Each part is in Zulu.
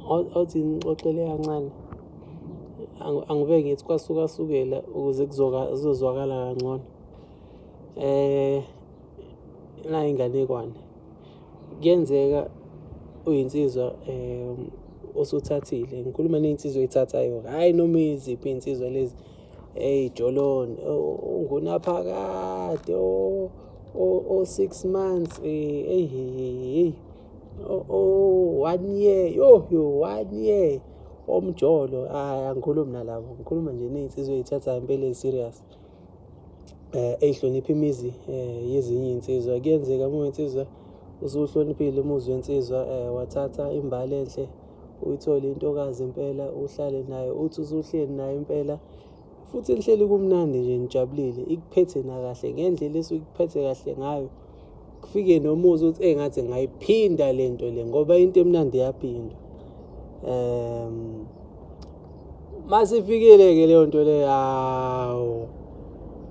Awuthi ngixoxele kancane. Angive ngithi kwasukasukela ukuze kuzozwakala kangcono. Nayi inganekwane. Kuyenzeka uyinsizwa osuthathile, ngikhuluma ney'nsizwa ey'thathayo-ke, hhayi noma iziphi iy'nsizwa lezi ey'joloni ungunaphakade o-six months eyi hheyi o-one year, yoh yo one year omjolo, hhayi angikhulumi nalabo, ngikhuluma nje ney'nsizwa ey'thathayo impela eyi-serious. Ey'hlonipha imizi yezinye iy'nsizwa. Kuyenzeka uma uyinsizwa usuwuhloniphile umuzi wensizwa wathatha imbali enhle uyithole intokazi impela uhlale nayo uthi usuhleli nayo impela futhi nihleli kumnandi nje nijabulile ikuphethe nakahle ngendlela esuke ikuphethe kahle ngayo kufike nomuzi uthi engathi ngayiphinda le nto le ngoba into emnandi iyaphindwa. Masifikile-ke leyo nto leyo hawu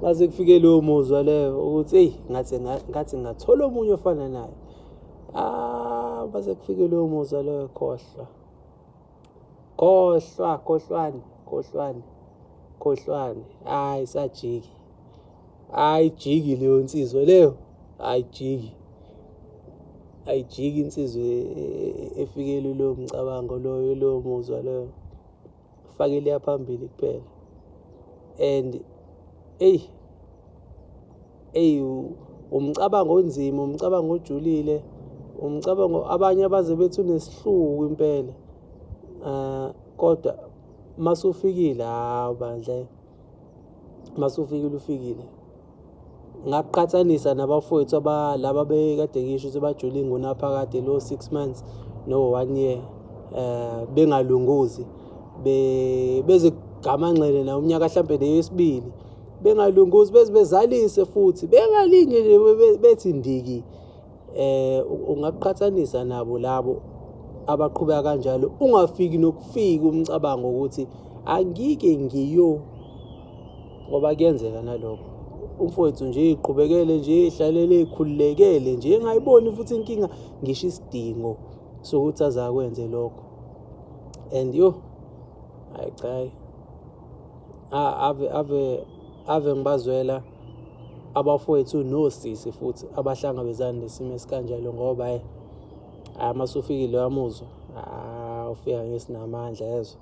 mase kufike leyo muzwa leyo ukuthi eyi ngathi ngathi ngathola omunye ofana naye. Ah mase kufike leyo muzwa leyo khohlwa. Khohlwa khohlwani khohlwani khohlwani hayi sajiki. Ayijiki leyo nsizwa leyo ayijiki. Ayijiki insizwa e, e, e, efikele lowo mcabango loyo lowo muzwa loyo. Fakele yaphambili kuphela. And eyi eyi umcabango onzima, umcabango ojulile, umcabango abanye abaze bethi unesihluku impela. Kodwa masufikile hawu bandla masufikile ufikile. Ngakuqhathanisa nabafowethu laba bekade ngisho ukuthi bajule ingunaphakade lo 6 months no 1 year bengalunguzi beze gamanxele na umnyaka hlampe neyesibili bengalunguzi beze bezalise futhi bengalinge nje bethi ndiki. Ungakuqhathanisa nabo labo abaqhubeka kanjalo ungafiki nokufika umcabango ukuthi angike ngiyo ngoba kuyenzeka nalokho. Umfowethu nje iqhubekele nje ihlalele ikhululekele nje engayiboni futhi inkinga ngisho isidingo sokuthi aze akwenze lokho. And yo hayi cha ave ave ave ngibazwela abafowethu nosisi futhi abahlangabezana nesimo esikanjalo ngoba hhayi mase ufikile uyamuzwa, ufika ngesinamandla yezwa.